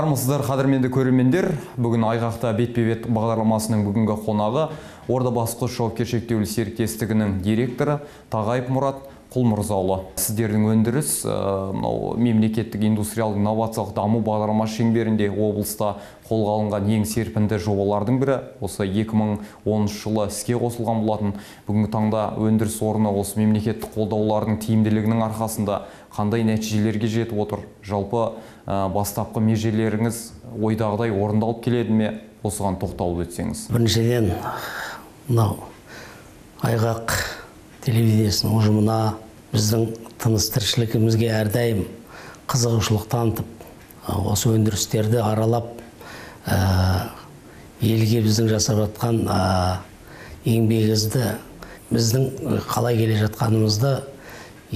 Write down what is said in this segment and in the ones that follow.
Армысыздар, қадірменді көрермендер. Бүгін Айғақта бетпе-бет бағдарламасының бүгінгі қонағы Ордабасы құс жауапкершілігі шектеулі серіктестігінің директоры Тағаев Мұрат Құлмырзаұлы. Сіздердің өндіріс мынау мемлекеттік индустриалдық инновациялық даму бағдарламасы шеңберінде облыста қолға алынған ең серпінді жобалардың бірі осы 2010 жылы іске қосылған болатын. Бүгінгі таңда өндіріс орны осы мемлекеттік қолдаулардың тиімділігінің арқасында қандай нәтижелерге жетіп отыр? Жалпы бастапқы межелеріңіз ойдағыдай орындалып келеді ме? Осыған тоқталып өтсеңіз. Біріншіден, мынау Айғақ телевидениесінің ұжымына, біздің тыныс тіршілігімізге әрдайым қызығушылық танытып, осы өндірістерді аралап, елге біздің жасап жатқан еңбегімізді, біздің қалай келе жатқанымызды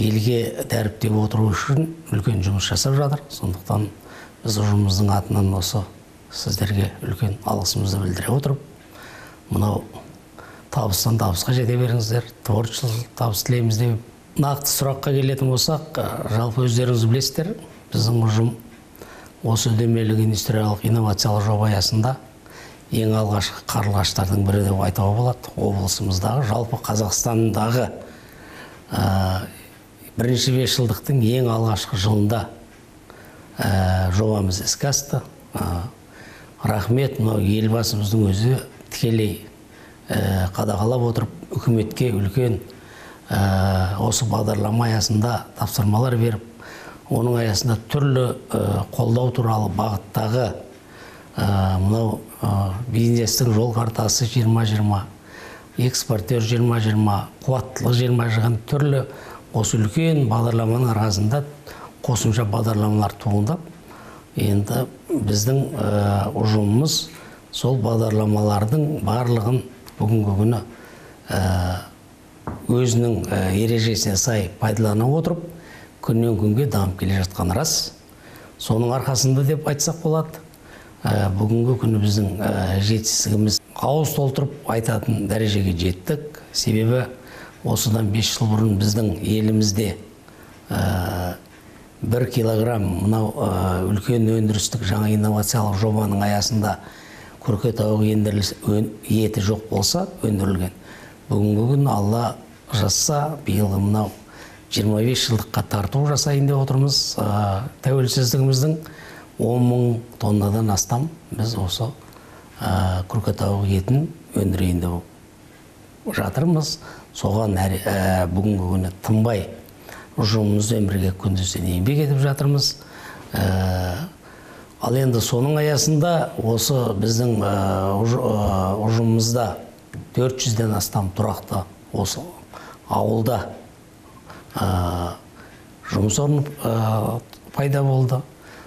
елге дәріптеп отыру үшін үлкен жұмыс жасап жатыр. Сондықтан біз ұжымымыздың атынан осы сіздерге үлкен алғысымызды білдіре отырып, мынау табыстан табысқа жете беріңіздер, творчестволық табыс тілейміз деп. Нақты сұраққа келетін болсақ, жалпы өздеріңіз білесіздер, біздің ұжым осы үдемелік индустриялық инновациялық жоба аясында ең алғашқы қарлығаштардың бірі деп айтуға болады. Облысымыздағы, жалпы Қазақстандағы бірінші 5 жылдықтың ең алғашқы жылында жобамыз іске асты. Рахмет, мынау Елбасымыздың өзі тікелей қадағалап отырып, үкіметке үлкен осы бағдарлама аясында тапсырмалар беріп, оның аясында түрлі қолдау туралы бағыттағы мынау бизнестің жол картасы 2020, экспортер 2020, қуаттылық 2020 түрлі осы үлкен бағдарламаның арқасында қосымша бағдарламалар туындап, енді біздің ұжымымыз сол бағдарламалардың барлығын бүгінгі күні өзінің ережесіне сай пайдалана отырып, күннен күнге дамып келе жатқан рас. Соның арқасында деп айтсақ болады. Бүгінгі күні біздің жетістігіміз ауыз толтырып айтатын дәрежеге жеттік. Себебі осыдан 5 жыл бұрын біздің елімізде 1 килограмм мынау үлкен өндірістік жаңа инновациялық жобаның аясында күрке тауық еті жоқ болса өндірілген. Бүгінгі күн Алла жазса, биылғы мынау 25 жылдыққа тарту жасайын деп отырмыз. Тәуелсіздігіміздің 10 мың тоннадан астам біз осы күрке тауық етін өндірейін деп жатырмыз. Соған бүгінгі күні тынбай ұжымымызбен бірге күндізден еңбек етіп жатырмыз. Ал енді соның аясында осы біздің ұжымымызда 400-ден астам тұрақты осы ауылда жұмыс орны пайда болды.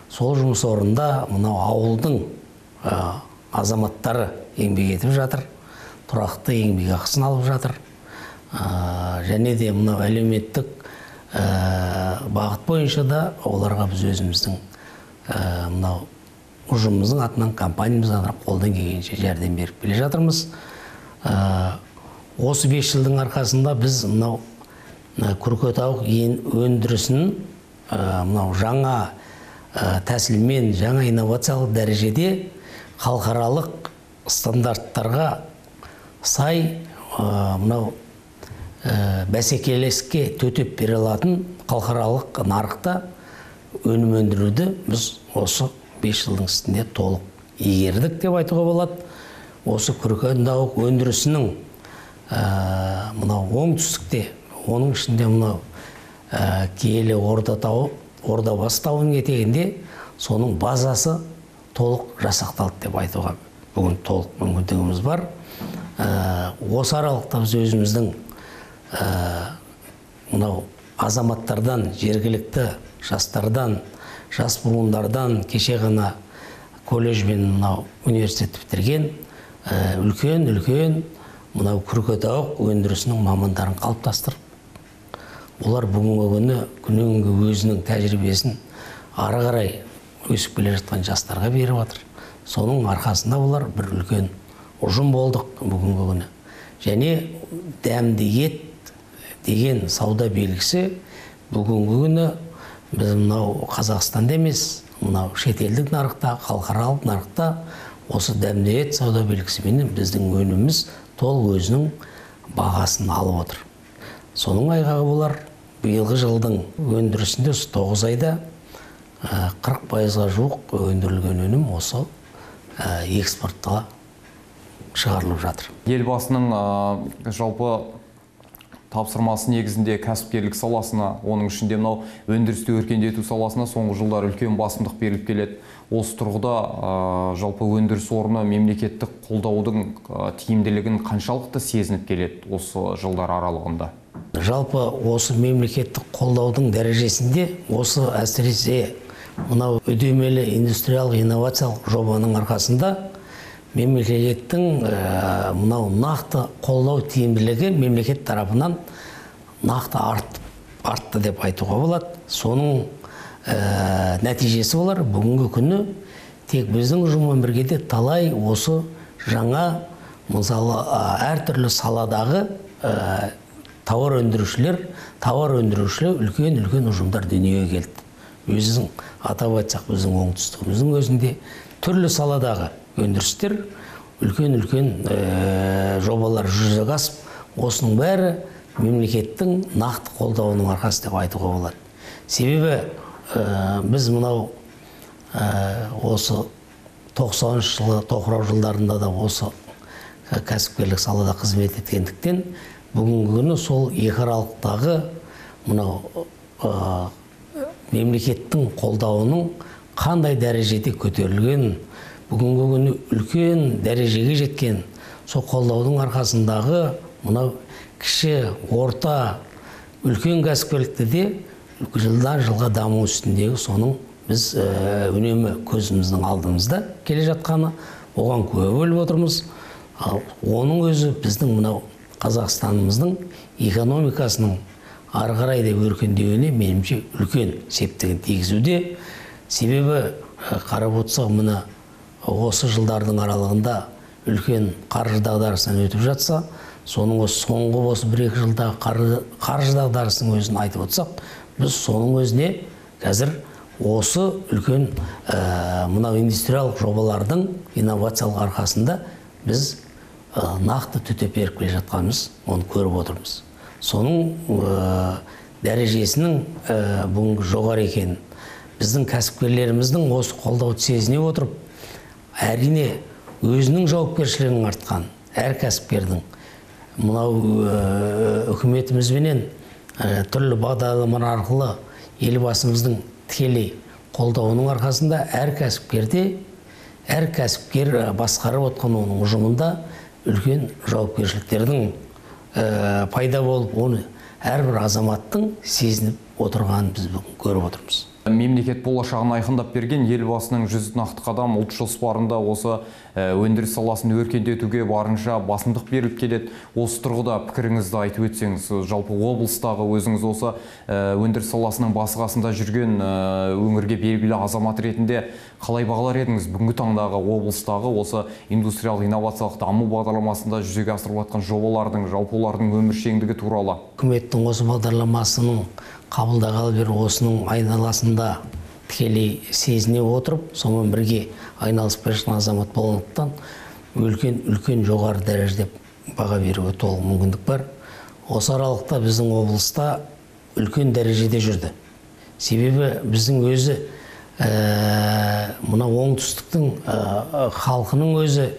Сол жұмыс орнында мынау ауылдың азаматтары еңбек етіп жатыр, тұрақты еңбек ақысын алып жатыр. Және де мынау әлеуметтік бағыт бойынша да оларға біз өзіміздің мынау ұжымымыздың атынан, компаниямыздың атынан қолдан келгенше жәрдем беріп келе жатырмыз. Осы 5 жылдың арқасында біз мынау күрке тауық өндірісін мынау жаңа тәсілмен, жаңа инновациялық дәрежеде халықаралық стандарттарға сай мынау бәсекелестікке төтеп бере алатын халықаралық нарықта өнім өндіруді біз осы 5 жылдың ішінде толық игердік деп айтуға болады. Осы күрке тауық өндірісінің мынау оңтүстікте, оның ішінде мынау киелі Орда тауы, Ордабасы тауының етегінде соның базасы толық жасақталды деп айтуға бүгін толық мүмкіндігіміз бар. Осы аралықта біз өзіміздің мынау азаматтардан, жергілікті жастардан, жас буындардан кеше ғана колледж бен мынау университет бітірген үлкен-үлкен мынау күрке тауық өндірісінің мамандарын қалыптастырып, олар бүгінгі күні күннен күнге өзінің тәжірибесін ары қарай өсіп келе жатқан жастарға беріп жатыр. Соның арқасында олар бір үлкен ұжым болдық бүгінгі күні. Және дәмді ет деген сауда белгісі бүгінгі күні біз мынау Қазақстанда емес, мынау шетелдік нарықта, халықаралық нарықта осы дәмді ет сауда белгісіменен біздің өніміміз толық өзінің бағасын алып отыр. Соның айғағы болар, биылғы жылдың өндірісінде 9 айда 40%-ға жуық өндірілген өнім осы экспортқа шығарылып жатыр. Елбасының жалпы тапсырмасы негізінде кәсіпкерлік саласына, оның ішінде мынау өндірісті өркендету саласына соңғы жылдары үлкен басымдық беріліп келеді. Осы тұрғыда жалпы өндіріс орны мемлекеттік қолдаудың тиімділігін қаншалықты сезініп келеді осы жылдар аралығында? Жалпы осы мемлекеттік қолдаудың дәрежесінде осы әсіресе мынау үдемелі индустриялық инновациялық жобаның арқасында мемлекеттің мынау нақты қолдау тиімділігі мемлекет тарапынан нақты артты деп айтуға болады. Соның нәтижесі болар, бүгінгі күні тек біздің ұжыммен бірге де талай осы жаңа, мысалы, әртүрлі саладағы тауар өндірушілер үлкен-үлкен ұжымдар дүниеге келді. Өзінің атап айтсақ, біздің оңтүстігіміздің өзінде түрлі саладағы өндірістер үлкен-үлкен жобалар жүзеге асып, осының бәрі мемлекеттің нақты қолдауының арқасы деп айтуға болады. Себебі біз мынау осы 90-шы жылы, тоқырау жылдарында да осы кәсіпкерлік салада қызмет еткендіктен, бүгінгі күні сол екі аралықтағы мынау мемлекеттің қолдауының қандай дәрежеде көтерілген, бүгінгі күні үлкен дәрежеге жеткен, сол қолдаудың арқасындағы мынау кіші, орта, үлкен кәсіпкерлікті де жылдан жылға даму үстіндегі соның біз үнемі көзіміздің алдымызда келе жатқаны, оған куә болып отырмыз. Оның өзі біздің мынау Қазақстанымыздың экономикасының ары қарай да өркендеуіне меніңше үлкен септігін тигізуде. Себебі қарап отырсақ, мына осы жылдардың аралығында үлкен қаржы дағдарысынан өтіп жатса, соның осы соңғы осы 1-2 жылдағы қаржы дағдарысының өзін айтып отырсақ, біз соның өзіне қазір осы үлкен мынау индустриялық жобалардың инновациялық арқасында біз нақты төтеп беріп келе жатқанымыз, оны көріп отырмыз. Соның дәрежесінің бүгінгі жоғары екенін, біздің кәсіпкерлеріміздің осы қолдауды сезіне отырып, әрине өзінің жауапкершілігінің артқан әр кәсіпкердің мынау үкіметімізбенен түрлі бағдарламалар арқылы елбасымыздың тікелей қолдауының арқасында әр кәсіпкер басқарып отқан оның ұжымында үлкен жауапкершіліктердің пайда болып, оны әрбір азаматтың сезініп отырғанын біз бүгін көріп отырмыз. Мемлекет болашағын айқындап берген елбасының 100 нақты қадам ұлт жоспарында осы өндіріс саласын өркендетуге барынша басымдық беріліп келеді. Осы тұрғыда пікіріңізді айтып өтсеңіз, жалпы облыстағы өзіңіз осы өндіріс саласының басы қасында жүрген өңірге белгілі азамат ретінде қалай бағалар едіңіз бүгінгі таңдағы облыстағы осы индустриялық инновациялық даму бағдарламасында жүзеге асырылып жатқан жобалардың, жалпы олардың өміршеңдігі туралы? Үкіметтің осы бағдарламасының қабылдағалы бері осының айналасында тікелей сезіне отырып, сонымен бірге айналысып бара жатқан азамат болғандықтан үлкен жоғары дәрежеде баға беруге толық мүмкіндік бар. Осы аралықта біздің облыста үлкен дәрежеде жүрді. Себебі біздің өзі мына оңтүстіктің халқының өзі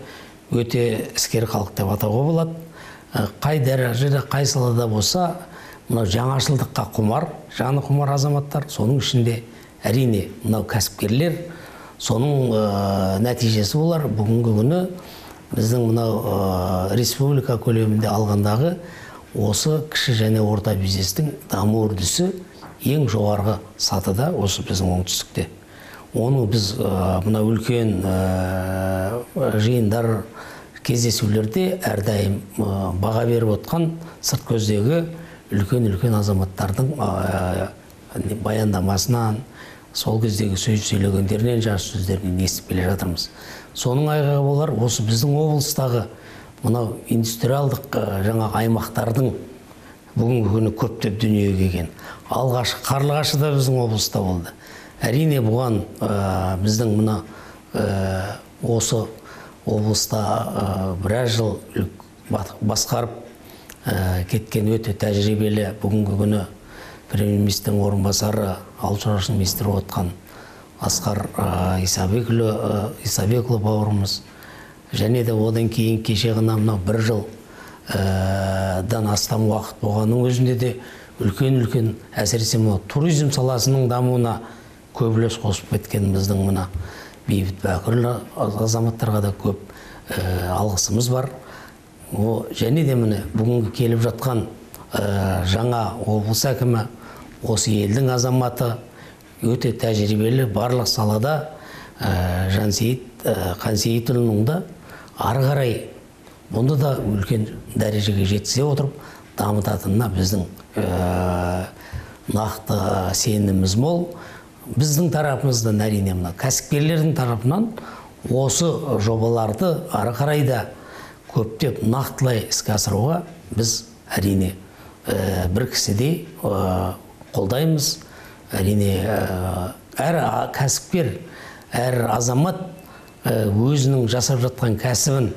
өте іскер халық деп атауға болады. Қай дәрежеде, қай салада болса, мынау жаңашылдыққа құмар, жаны құмар азаматтар, соның ішінде әрине мынау кәсіпкерлер, соның нәтижесі болар. Бүгінгі күні біздің мынау республика көлемінде алғандағы осы кіші және орта бизнестің даму үрдісі ең жоғарғы сатыда осы біздің оңтүстікте. Оны біз мына үлкен жиындар, кездесулерде әрдайым баға беріп отқан сырт көздегі үлкен-үлкен азаматтардың баяндамасынан, сол кездегі сөз сөйлегендерінен, жарыс сөздерінен естіп келе жатырмыз. Соның айғағы болар осы біздің облыстағы мынау индустриалдық жаңа аймақтардың бүгінгі күні көптеп дүниеге келген. Алғашқы Қарлығашы да біздің облыста болды. Әрине бұған біздің мына осы облыста біраз жыл басқарып кеткен өте тәжірибелі, бүгінгі күні премьер-министрдің орынбасары, ауыл шаруашылығы министрі отқан Асқар Исабекұлы бауырымыз, және де одан кейін кеше ғана мынау бір жылдан астам уақыт болғанның өзінде де үлкен-үлкен, әсіресе мынау туризм саласының дамуына көп үлес қосып кеткен біздің мына Бейбіт Бәкірұлы азаматтарға да көп алғысымыз бар. Және де міне бүгінгі келіп жатқан жаңа облыс әкімі, осы елдің азаматы, өте тәжірибелі барлық салада Жансейіт Қансейітұлының да ары қарай бұны да үлкен дәрежеге жеткізе отырып дамытатынына біздің нақты сеніміміз мол. Біздің тарапымыздан, әрине мына кәсіпкерлердің тарапынан осы жобаларды ары қарай да көптеп нақтылай іске асыруға біз әрине бір кісідей қолдаймыз. Әрине әр кәсіпкер, әр азамат өзінің жасап жатқан кәсібін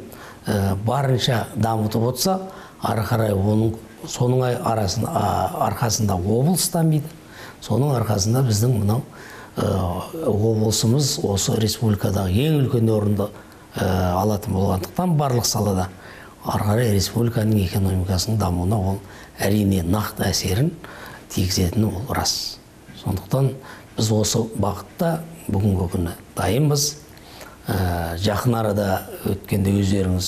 барынша дамытып отырса, ары қарай оның соның арқасында облыс дамиды. Соның арқасында біздің мынау облысымыз осы республикадағы ең үлкен орынды алатын болғандықтан барлық салада ары қарай республиканың экономикасының дамуына ол әрине нақты әсерін тигізетіні ол рас. Сондықтан біз осы бағытта бүгінгі күні дайынбыз. Жақын арада өткенде өздеріңіз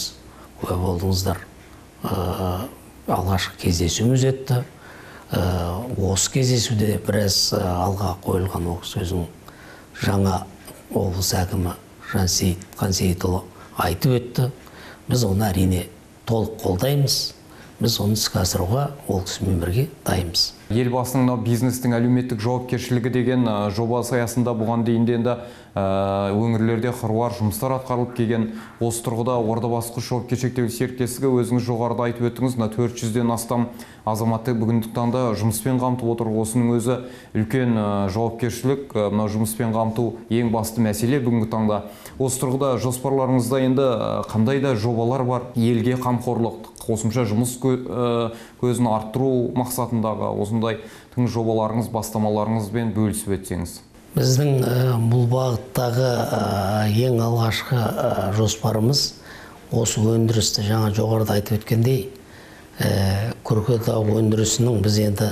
куә болдыңыздар, алғашқы кездесуіміз өтті. Осы кездесуде біраз алға қойылған ол сөздің жаңа облыс әкімі Жансейіт Қансейітұлы айтып өтті. Біз оны әрине толық қолдаймыз. Біз оны іске асыруға ол кісімен бірге дайынбыз. Елбасының мынау бизнестің әлеуметтік жауапкершілігі деген жобасы аясында бұған дейін де енді өңірлерде қыруар жұмыстар атқарылып келген. Осы тұрғыда Ордабасы құс жауапкершілігі серіктестігі, өзіңіз жоғарыда айтып өттіңіз, мына 400-ден астам азаматты бүгінгі таңда жұмыспен қамтып отыр. Осының өзі үлкен жауапкершілік, мына жұмыспен қамту ең басты мәселе бүгінгі таңда. Осы тұрғыда жоспарларыңызда енді қандай да жобалар бар? Елге қамқорлық, қосымша жұмыс көзін арттыру мақсатындағы осындай тың жобаларыңыз, бастамаларыңызбен бөлісіп өтсеңіз. Біздің бұл бағыттағы ең алғашқы жоспарымыз осы өндірісті жаңа жоғарыда айтып өткендей, күркетауық өндірісінің біз енді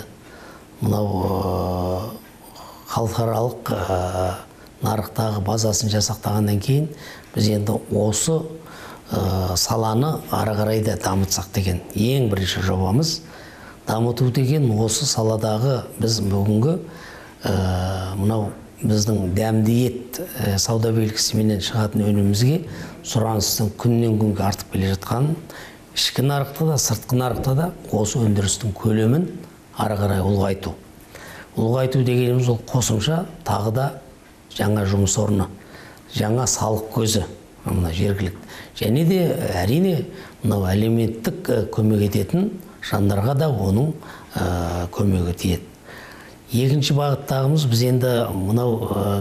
мынау халықаралық нарықтағы базасын жасақтағаннан кейін біз енді осы саланы ары қарай да дамытсақ деген ең бірінші жобамыз. Дамыту деген осы саладағы біз бүгінгі мынау біздің дәмді ет сауда белгісіменен шығатын өнімімізге сұраныстың күннен күнге артып келе жатқанын, ішкі нарықта да, сыртқы нарықта да осы өндірістің көлемін ары қарай ұлғайту. Ұлғайту дегеніміз ол қосымша тағы да жаңа жұмыс орны, жаңа салық көзі мына жергілікті. Және де әрине мынау әлеуметтік көмек ететін жандарға да оның көмегі тиеді. Екінші бағыттағымыз біз енді мынау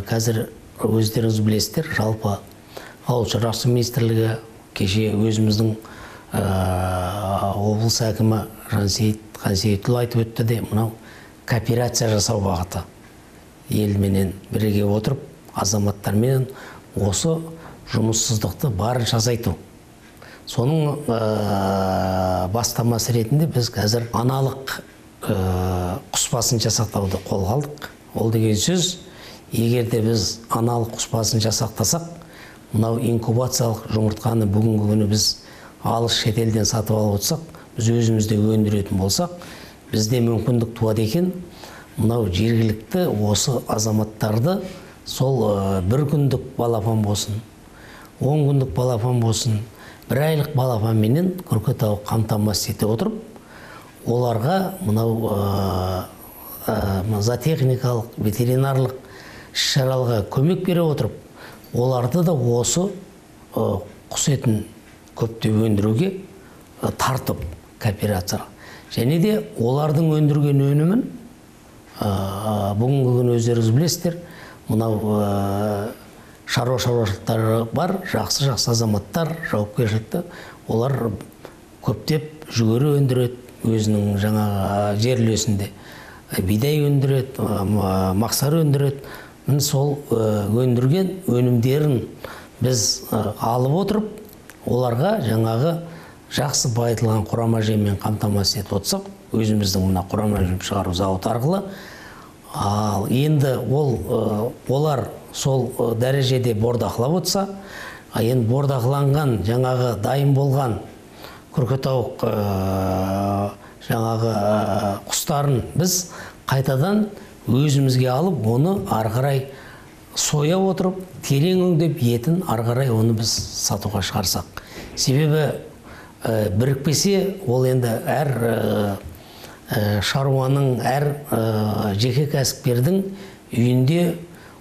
қазір өздеріңіз білесіздер, жалпы Ауыл шаруашылығы министрлігі, кеше өзіміздің облыс әкімі Жансейіт Қансейітұлы айтып өтті де, мынау кооперация жасау бағыты. Елменен бірге отырып, азаматтарменен осы жұмыссыздықты барынша азайту. Соның бастамасы ретінде біз қазір аналық құспасын жасақтауды қолға алдық. Ол деген сөз, егер де біз аналық құспасын жасақтасақ, мынау инкубациялық жұмыртқаны бүгінгі күні біз алыс шетелден сатып алып отырсақ, біз өзімізде өндіретін болсақ, бізде мүмкіндік туады екен, мынау жергілікті осы азаматтарды сол бір күндік балапан болсын, 10 күндік балапан болсын, бір айлық балапанменен күркетауық қамтамасыз ете отырып, оларға мынау зоотехникалық, ветеринарлық іс-шараларға көмек бере отырып, оларды да осы құс етін көптеп өндіруге тартып кооперацияға. Және де олардың өндірген өнімін бүгінгі күні өздеріңіз білесіздер, мынау шаруа шаруашылықтары бар, жақсы-жақсы азаматтар, жауапкершілікті, олар көптеп жүгері өндіреді, өзінің жаңағы жер үлесінде бидай өндіреді, мақсар өндіреді. Міне сол өндірген өнімдерін біз алып отырып, оларға жаңағы жақсы байытылған құрама жеммен қамтамасыз етіп отырсақ, өзіміздің мына құрама жем шығару зауыты арқылы, ал енді олар сол дәрежеде бордақылап отырса, енді бордақыланған жаңағы дайын болған күркетауық жаңағы құстарын біз қайтадан өзімізге алып, оны ары қарай соя отырып, терең өңдеп етін ары қарай оны біз сатуға шығарсақ. Себебі бірікпесе, ол енді әр шаруаның, әр жеке кәсіпкердің үйінде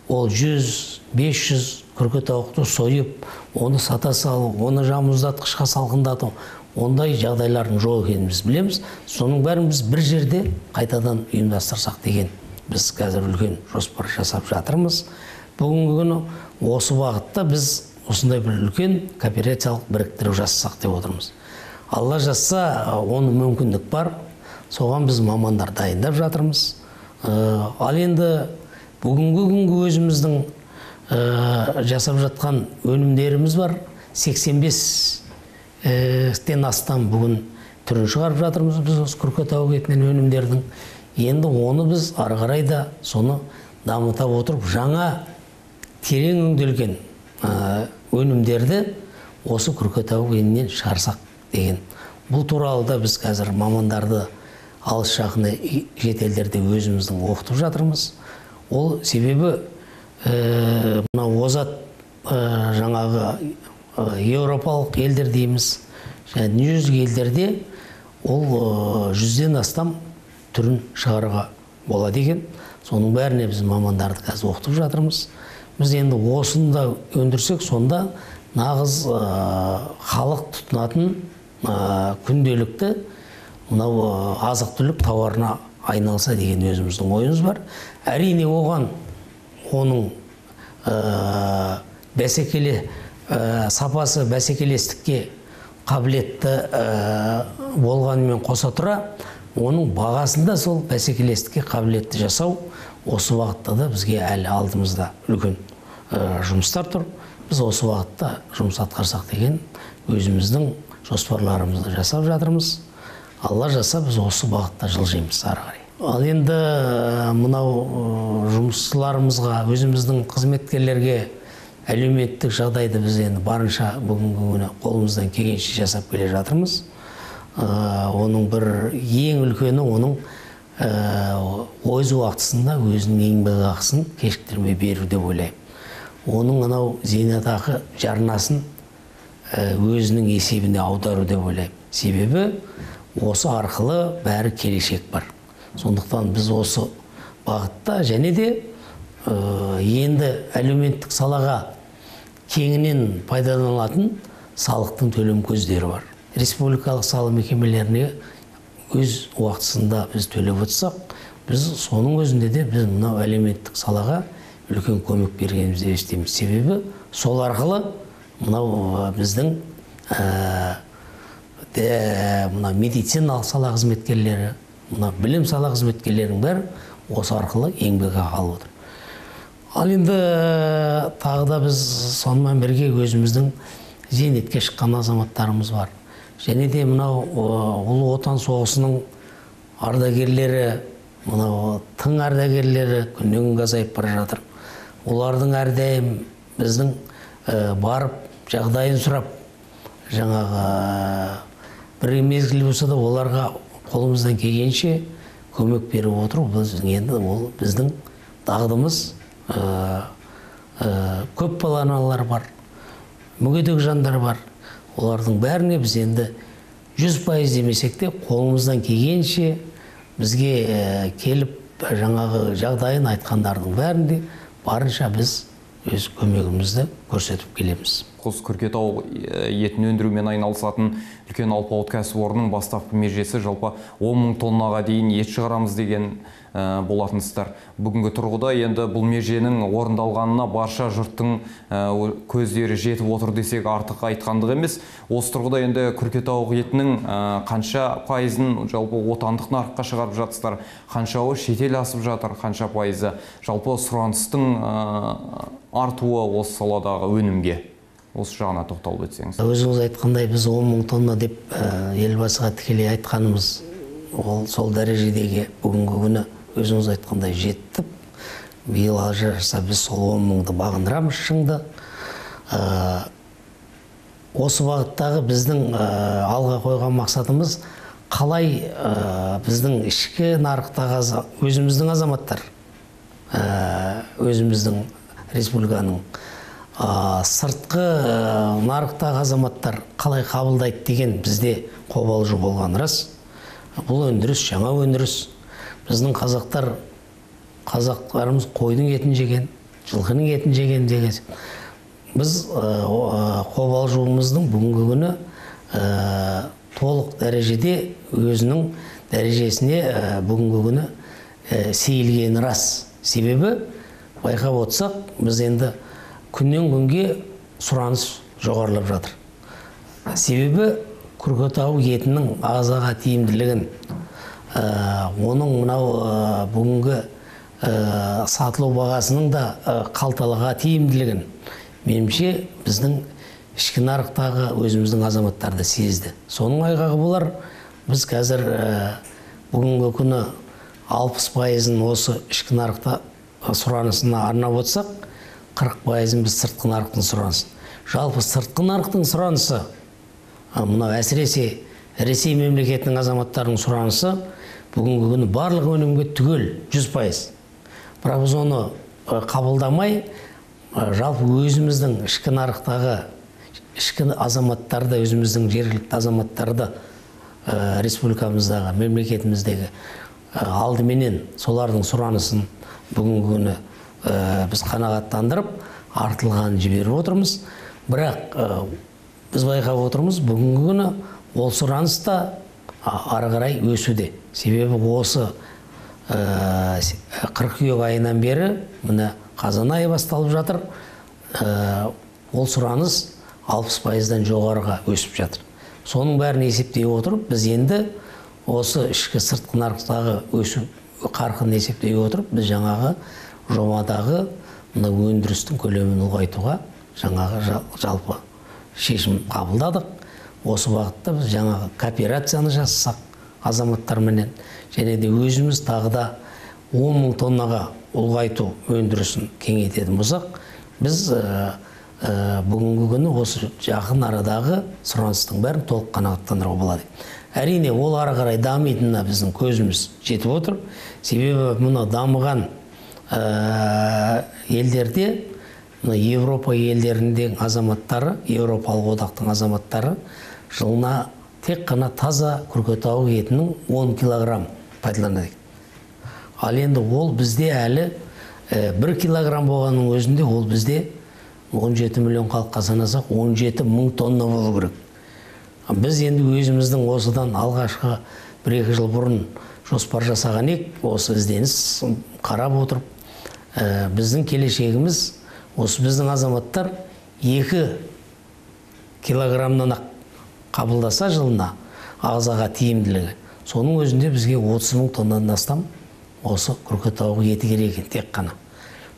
ол 100-500 күркетауықты сойып, оны сата салу, оны мұздатқышқа салқындату, ондай жағдайлардың жоқ екенін біз білеміз. Соның бәрін біз бір жерде қайтадан ұйымдастырсақ деген біз қазір үлкен жоспар жасап жатырмыз. Бүгінгі күні осы бағытта біз осындай бір үлкен кооперациялық біріктіру жасасақ деп отырмыз. Алла жазса, оның мүмкіндік бар. Соған біз мамандар дайындап жатырмыз. Ал енді бүгінгі күнгі өзіміздің жасап жатқан өнімдеріміз бар. 85-тен астам бүгін түрін шығарып жатырмыз біз осы күркетауық етінен өнімдердің. Енді оны біз ары қарай да соны дамыта отырып, жаңа терең өңделген өнімдерді осы күркетауық етінен шығарсақ деген. Бұл туралы да біз қазір мамандарды алыс жақын шетелдерде өзіміздің оқытып жатырмыз. Ол себебі мына озат жаңағы еуропалық елдер дейміз, және дүниежүзілік елдерде ол 100-ден астам түрін шығаруға болады екен. Соның бәріне біз мамандарды қазір оқытып жатырмыз. Біз енді осыны да өндірсек, сонда нағыз халық тұтынатын күнделікті мынау азық-түлік тауарына айналса деген өзіміздің ойымыз бар. Әрине оған оның сапасы бәсекелестікке қабілетті болғанымен қоса тұра, оның бағасында сол бәсекелестікке қабілетті жасау осы уақытта да бізге әлі алдымызда үлкен жұмыстар тұр. Біз осы уақытта жұмыс атқарсақ деген өзіміздің жоспарларымызды жасап жатырмыз. Алла жазса, біз осы бағытта жылжимыз ары қарай. Ал енді мынау жұмысшыларымызға, өзіміздің қызметкерлерге әлеуметтік жағдайды біз енді барынша бүгінгі күні қолымыздан келгенше жасап келе жатырмыз. Оның бір ең үлкені, оның өз уақытысында өзінің еңбек ақысын кешіктірмей беру деп ойлаймын. Оның анау зейнетақы жарнасын өзінің есебіне аудару деп ойлаймын. Себебі осы арқылы бәрі келешек бар. Сондықтан біз осы бағытта және де енді әлеуметтік салаға кеңінен пайдаланылатын салықтың төлем көздері бар. Республикалық салық мекемелеріне өз уақытысында біз төлеп отырсақ, біз соның өзінде де біз мынау әлеуметтік салаға үлкен көмек бергеніміз деп есептейміз. Себебі сол арқылы мынау біздің мына медициналық сала қызметкерлері, мына білім сала қызметкерлерінің бәрі осы арқылы еңбек ақы алып отыр. Ал енді тағы да біз сонымен бірге өзіміздің зейнетке шыққан азаматтарымыз бар. Және де мынау Ұлы Отан соғысының ардагерлері, мынау тың ардагерлері күннен күнге азайып бара жатыр. Олардың әрдайым біздің барып жағдайын сұрап, жаңағы бір мезгіл болса да оларға қолымыздан келгенше көмек беріп отыру біздің енді ол біздің дағдымыз. Көп балалы аналар бар, мүгедек жандар бар. Олардың бәріне біз енді 100% демесек те қолымыздан келгенше бізге келіп жаңағы жағдайын айтқандардың бәрінде барынша біз өз көмегімізді көрсетіп келеміз. Құс күркетауық етін өндірумен айналысатын үлкен алпауыт кәсіпорынның бастапқы межесі жалпы 10 мың тоннаға дейін ет шығарамыз деген болатынсыздар. Бүгінгі тұрғыда енді бұл меженің орындалғанына барша жұрттың көздері жетіп отыр десек артық айтқандық емес. Осы тұрғыда енді күркетауық етінің қанша пайызын жалпы отандық нарыққа шығарып жатсыздар, қаншауы шетел асып жатыр, қанша пайызы жалпы сұраныстың артуы осы саладағы өнімге, осы жағына тоқталып өтсеңіз. Өзіңіз айтқандай, біз 10 мың тонна деп Елбасыға тікелей айтқанымыз, ол сол дәрежедегі бүгінгі күні өзіңіз айтқандай жеттік. Биыл ажыраса біз сол 10 мыңды бағындырамыз шыңды. Осы бағыттағы біздің алға қойған мақсатымыз қалай біздің ішкі нарықтағы өзіміздің азаматтар, өзіміздің республиканың сыртқы нарықтағы азаматтар қалай қабылдайды деген бізде қобалжу болған рас. Бұл өндіріс, жаңа өндіріс. Біздің қазақтарымыз қойдың етін жеген, жылқының етін жеген деген. Біз қобалжуымыздың бүгінгі күні толық дәрежеде өзінің дәрежесіне бүгінгі күні сейілгені рас. Себебі байқап отырсақ, біз енді күннен күнге сұраныс жоғарылап жатыр. Себебі күркетауық етінің ағзаға тиімділігін, оның мынау бүгінгі сатылу бағасының да қалталыға тиімділігін, меніңше біздің ішкі нарықтағы өзіміздің азаматтар да сезді. Соның айғағы болар, біз қазір бүгінгі күні 60%-ын осы ішкі нарықта сұранысына арнап отырсақ, 40%-ын біз сыртқы нарықтың сұранысын. Жалпы сыртқы нарықтың сұранысы, мынау әсіресе Ресей мемлекетінің азаматтарының сұранысы бүгінгі күні барлық өнімге түгел 100%. Бірақ біз оны қабылдамай, жалпы өзіміздің ішкі нарықтағы ішкі азаматтарды, өзіміздің жергілікті азаматтарды республикамыздағы, мемлекетіміздегі алдыменен солардың сұранысын бүгінгі күні біз қанағаттандырып, артылғанын жіберіп отырмыз. Бірақ біз байқап отырмыз, бүгінгі күні ол сұраныс та ары қарай өсуде. Себебі осы қыркүйек айынан бері, міне қазан айы басталып жатыр, ол сұраныс 60%-дан жоғарыға өсіп жатыр. Соның бәрін есептей отырып, біз енді осы ішкі сыртқы нарықтағы өсу қарқынын есептей отырып, біз жаңағы жобадағы мына өндірістің көлемін ұлғайтуға жаңағы жалпы шешім қабылдадық. Осы бағытта біз жаңағы кооперацияны жасасақ азаматтарменен, және де өзіміз тағы да 10 мың тоннаға ұлғайту өндірісін кеңейтетін болсақ, біз бүгінгі күні осы жақын арадағы сұраныстың бәрін толық қанағаттандыруға болады. Әрине, ол ары қарай дамитынына біздің көзіміз жетіп отыр. Себебі мына дамыған елдерде, мына Европа елдеріндегі азаматтары, Еуропалық одақтың азаматтары жылына тек қана таза күркетауық етінің 10 килограмм пайдаланады. Ал енді ол бізде әлі 1 килограмм болғанның өзінде ол бізде 17 миллион халыққа санасақ 17 мың тонна болу керек. Біз енді өзіміздің осыдан алғашқы 1-2 жыл бұрын жоспар жасаған ек, осы ізденіс қарап отырып, біздің келешегіміз осы біздің азаматтар 2 килограммнан қабылдаса жылына ағзаға тиімділігі. Соның өзінде бізге 30 мың тоннадан астам осы күркетауық еті керек екен тек қана.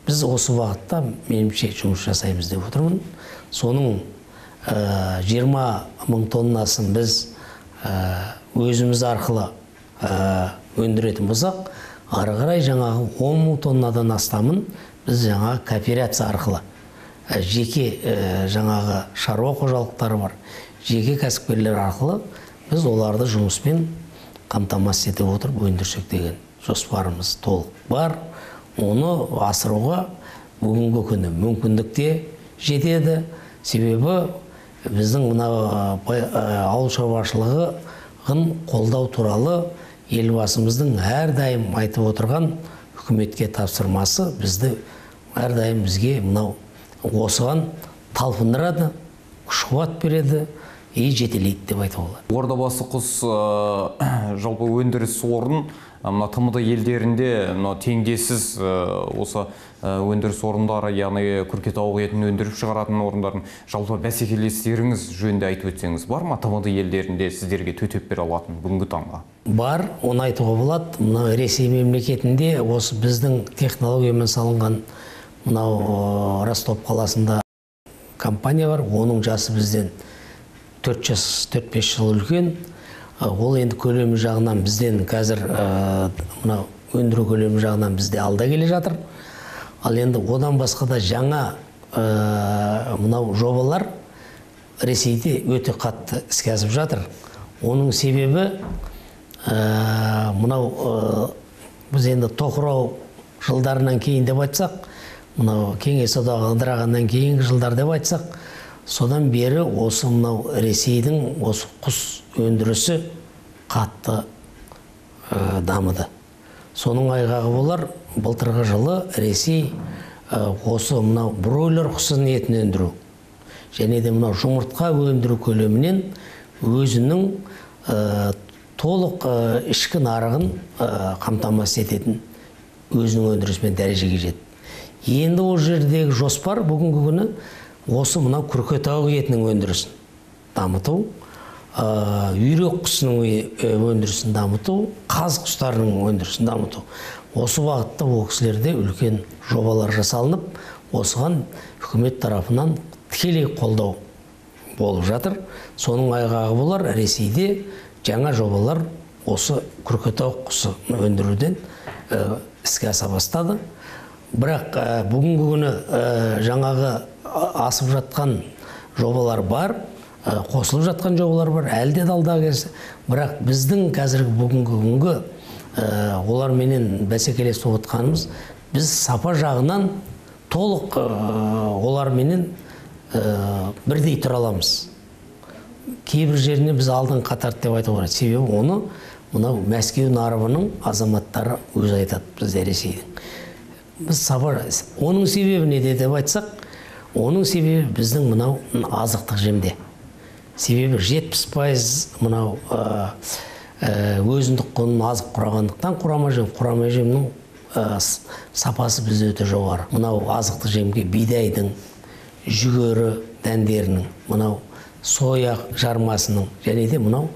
Біз осы бағытта меніңше жұмыс жасаймыз деп отырмын. Соның 20 мың тоннасын біз өзіміз арқылы өндіретін болсақ, ары қарай жаңағы 10 мың тоннадан астамын біз жаңағы кооперация арқылы жеке жаңағы шаруа қожалықтары бар, жеке кәсіпкерлер арқылы біз оларды жұмыспен қамтамасыз ете отырып өндірсек деген жоспарымыз толық бар. Оны асыруға бүгінгі күні мүмкіндік те жетеді. Себебі біздің мына ауыл шаруашылығын қолдау туралы Елбасымыздың әрдайым айтып отырған үкіметке тапсырмасы бізді әрдайым бізге мынау осыған талпындырады, күш қуат береді и жетелейді деп айтуға болады. Ордабасы құс жалпы өндіріс орнын мына ТМД елдерінде мына теңдессіз осы өндіріс орындары, яғни күркетауық етін өндіріп шығаратын орындардың жалпы бәсекелестеріңіз жөнінде айтып өтсеңіз, бар ма ТМД елдерінде сіздерге төтеп бере алатын бүгінгі таңға? Бар, оны айтуға болады. Мына Ресей мемлекетінде осы біздің технологиямен салынған мынау Ростов қаласында компания бар, оның жасы бізден 4-5 жыл үлкен. Ол енді көлемі жағынан бізден қазір мынау өндіру көлемі жағынан бізде алда келе жатыр. Ал енді одан басқа да жаңа мынау жобалар Ресейде өте қатты іске асып жатыр. Оның себебі мынау біз енді тоқырау жылдарынан кейін деп айтсақ, мынау Кеңес одағы ыдырағаннан кейінгі жылдар деп айтсақ, содан бері осы мынау Ресейдің осы құс өндірісі қатты дамыды. Соның айғағы болар, былтырғы жылы Ресей осы мынау бройлер құсының етін өндіру және де мынау жұмыртқа өндіру көлемінен өзінің толық ішкі нарығын қамтамасыз ететін өзінің өндірісімен дәрежеге жетті. Енді ол жердегі жоспар бүгінгі күні осы мынау күркетауық етінің өндірісін дамыту, үйрек құсының өндірісін дамыту, қаз құстарының өндірісін дамыту. Осы бағытта ол кісілерде үлкен жобалар жасалынып, осыған үкімет тарапынан тікелей қолдау болып жатыр. Соның айғағы болар, Ресейде жаңа жобалар осы күркетауық құсы өндіруден іске аса бастады. Бірақ бүгінгі күні жаңағы асып жатқан жобалар бар, қосылып жатқан жобалар бар, әлі де алдағы кезде. Бірақ біздің қазіргі бүгінгі күнгі оларменен бәсекелесіп отқанымыз, біз сапа жағынан толық оларменен бірдей тұра аламыз. Кейбір жеріне біз алдыңғы қатарды деп айтуға болады. Себебі оны мынау Мәскеу нарығының азаматтары өзі айтады, бізде Ресейдің. Біз сапа, оның себебі неде деп айтсақ, оның себебі біздің мынау азықтық жемде. Себебі 70% мынау өзіндік құнын азық құрағандықтан құрама жем, құрама жемнің сапасы бізде өте жоғары. Мынау азықтық жемге бидайдың, жүгері дәндерінің, мынау соя жармасының және де мынау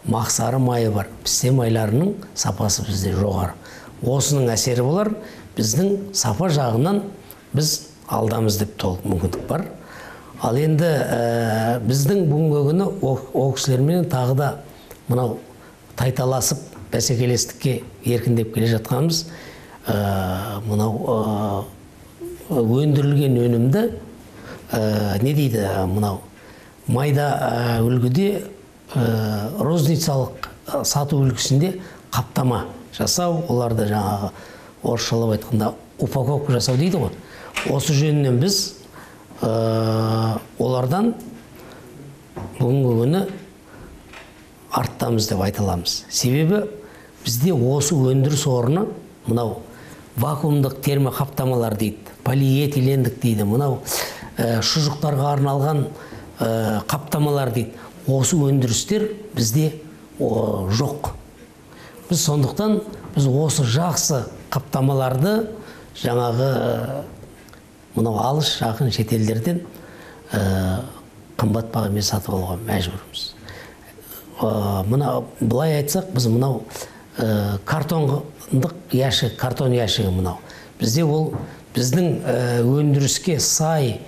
мақсары майы бар, пісте майларының сапасы бізде жоғары. Осының әсері болар, біздің сапа жағынан біз алдамыз деп толық мүмкіндік бар. Ал енді біздің бүгінгі күні ол кісілермен тағы да мынау тайталасып бәсекелестікке еркіндеп келе жатқанымыз, мынау өндірілген өнімді не дейді, мынау майда үлгіде розницалық сату үлгісінде қаптама жасау, оларды жаңағы орысшалап айтқанда упаковка жасау дейді ғой. Осы жөнінен біз олардан бүгінгі күні арттамыз деп айта аламыз. Себебі бізде осы өндіріс орны мынау вакуумдық термоқаптамалар дейді, полиэтилендік дейді, мынау шұжықтарға арналған қаптамалар дейді. Осы өндірістер бізде жоқ. Біз сондықтан біз осы жақсы қаптамаларды жаңағы мынау алыс жақын шетелдерден қымбат бағамен сатып алуға мәжбүрміз. Мына былай айтсақ, біз мынау картондық ящик, картон ящигі мынау. Бізде ол біздің өндіріске сай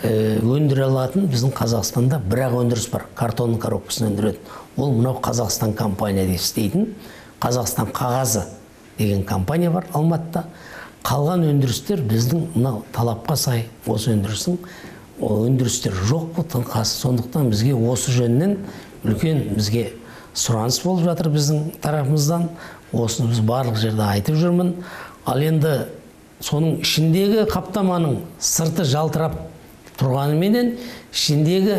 өндіре алатын біздің Қазақстанда бір-ақ өндіріс бар, картонның коробкасын өндіретін. Ол мынау Қазақстан компания деп істейтін, Қазақстан қағазы деген компания бар Алматыда. Қалған өндірістер біздің мынау талапқа сай осы өндірістің өндірістер жоқ бұл. Сондықтан бізге осы жөнінен үлкен бізге сұраныс болып жатыр біздің тарапымыздан. Осыны біз барлық жерде айтып жүрмін. Ал енді соның ішіндегі қаптаманың сырты жалтырап тұрғаныменен ішіндегі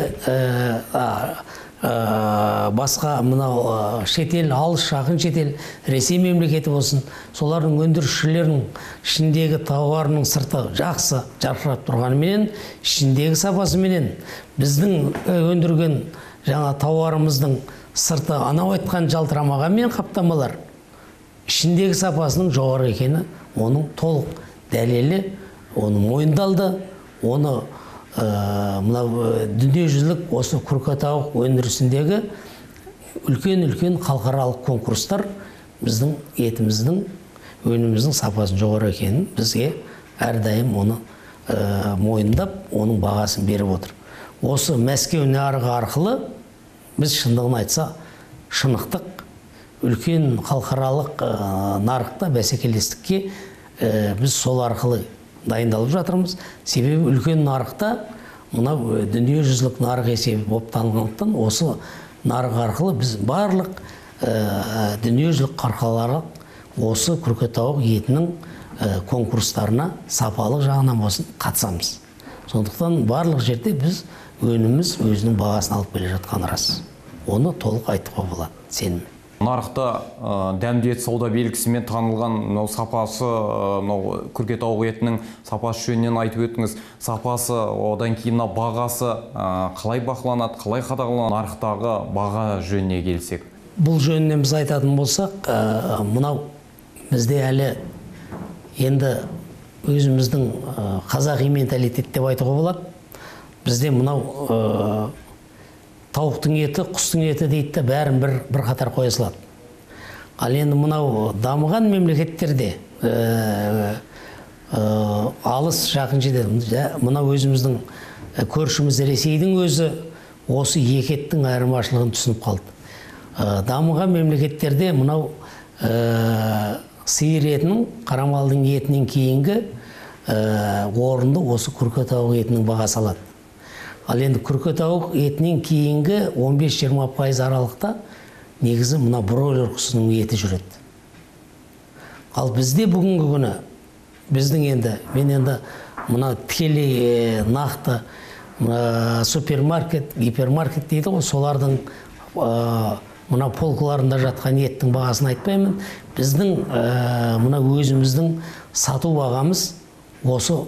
басқа мынау шетел, алыс жақын шетел, Ресей мемлекеті болсын, солардың өндірушілерінің ішіндегі тауарының сырты жақсы жарқырап тұрғанымен, ішіндегі сапасыменен біздің өндірген жаңа тауарымыздың сырты анау айтқан жалтырамағанмен қаптамалар ішіндегі сапасының жоғары екені оның толық дәлелі, оны мойындалды, оны мынау дүниежүзілік осы күркетауық өндірісіндегі үлкен-үлкен халықаралық конкурстар біздің етіміздің, өніміміздің сапасының жоғары екенін бізге әрдайым оны мойындап, оның бағасын беріп отыр. Осы Мәскеу нарығы арқылы біз шындығын айтса шынықтық, үлкен халықаралық нарықта бәсекелестікке біз сол арқылы дайындалып жатырмыз. Себебі үлкен нарықта мынау дүниежүзілік нарық есебі болып танылғандықтан осы нарық арқылы біз барлық дүниежүзілік халықаралық осы күркетауық етінің конкурстарына сапалық жағынан болсын қатысамыз. Сондықтан барлық жерде біз өніміміз өзінің бағасын алып келе жатқаны рас. Оны толық айтуға болады, сеніммен. Нарықта дәмді ет сауда белгісімен танылған мынау сапасы, мынау күркетауық етінің сапасы жөнінен айтып өттіңіз. Сапасы, одан кейін мына бағасы қалай бақыланады, қалай қадағаланады? Нарықтағы баға жөніне келсек. Бұл жөнінен біз айтатын болсақ, мынау бізде әлі енді өзіміздің қазақи менталитет деп айтуға болады. Бізде мынау тауықтың еті, құстың еті дейді де бәрін бір қатар қоя салады. Ал енді мынау дамыған мемлекеттерде алыс жақын жерде, мынау өзіміздің көршіміз Ресейдің өзі осы екі еттің айырмашылығын түсініп қалды. Дамыған мемлекеттерде мынау сиыр етінің, қара малдың етінен кейінгі орынды осы күркетауық етінің бағасы алады. Ал енді күркетауық етінен кейінгі 15-20% аралықта негізі мына бройлер құсының еті жүреді. Ал бізде бүгінгі күні біздің енді, мен енді мына тікелей нақты супермаркет, гипермаркет дейді ғой, солардың мына полкаларында жатқан еттің бағасын айтпаймын. Біздің мына өзіміздің сату бағамыз осы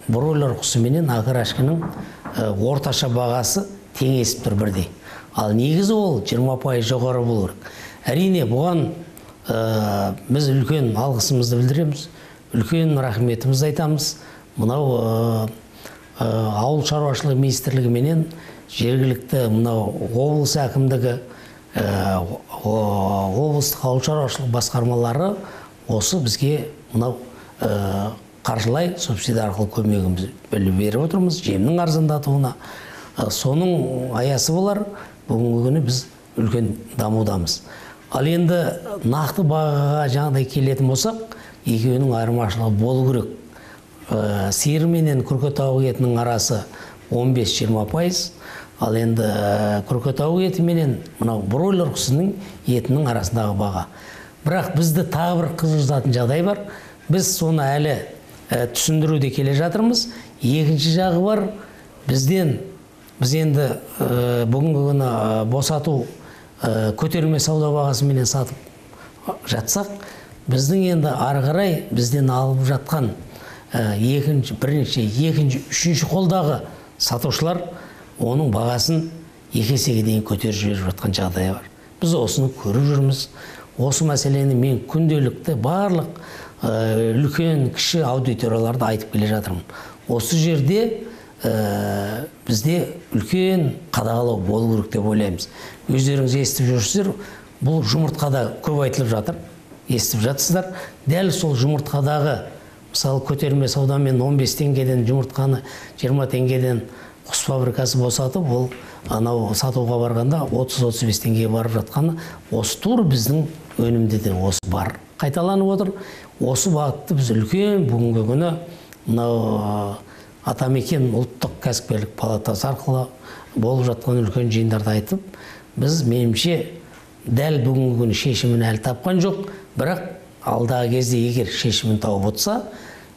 бройлер құсы менен окорочканың орташа бағасы теңесіп тұр бірдей. Ал негізі ол 20% жоғары болу керек. Әрине бұған біз үлкен алғысымызды білдіреміз, үлкен рахметімізді айтамыз. Мынау ауыл шаруашылығы министрлігі менен жергілікті мынау облыс әкімдігі, облыстық ауыл шаруашылық басқармалары осы бізге мынау қаржылай субсидия арқылы көмегімізді беріп отырмыз, жемнің арзандатуына. Соның аясы болар, бүгінгі күні біз үлкен дамудамыз. Ал енді нақты бағаға жаңағыдай келетін болсақ, екеуінің айырмашылығы болу керек. Сиыр менен күркетауық етінің арасы 15-20%, ал енді күркетауық еті менен мынау бройлер құсының етінің арасындағы баға. Бірақ бізді тағы бір қызықтыратын жағдай бар. Біз соны әлі түсіндіруде келе жатырмыз. Екінші жағы бар, бізден біз енді бүгінгі күні босату көтерме сауда бағасыменен сатып жатсақ, біздің енді ары қарай бізден алып жатқан екінші, бірінші, екінші, үшінші қолдағы сатушылар оның бағасын екі есеге дейін көтеріп жіберіп жатқан жағдай бар. Біз осыны көріп жүрміз. Осы мәселені мен күнделікті барлық үлкен кіші аудиторияларда айтып келе жатырмын. Осы жерде бізде үлкен қадағалау болу керек деп ойлаймыз. Өздеріңіз естіп жүрсіздер, бұл жұмыртқада көп айтылып жатыр, естіп жатсыздар. Дәл сол жұмыртқадағы, мысалы, көтерме саудамен 15 теңгеден жұмыртқаны 20 теңгеден құс фабрикасы босатып, ол анау сатуға барғанда 30-35 теңгеге барып жатқаны, осы тур біздің өнімде де осы бар. Қайталанып отыр. Осы бағытты біз үлкен бүгінгі күні мынау Атамекен ұлттық кәсіпкерлік палатасы арқылы болып жатқан үлкен жиындарда айтып, біз меніңше дәл бүгінгі күні шешімін әлі тапқан жоқ, бірақ алдағы кезде егер шешімін тауып отырса,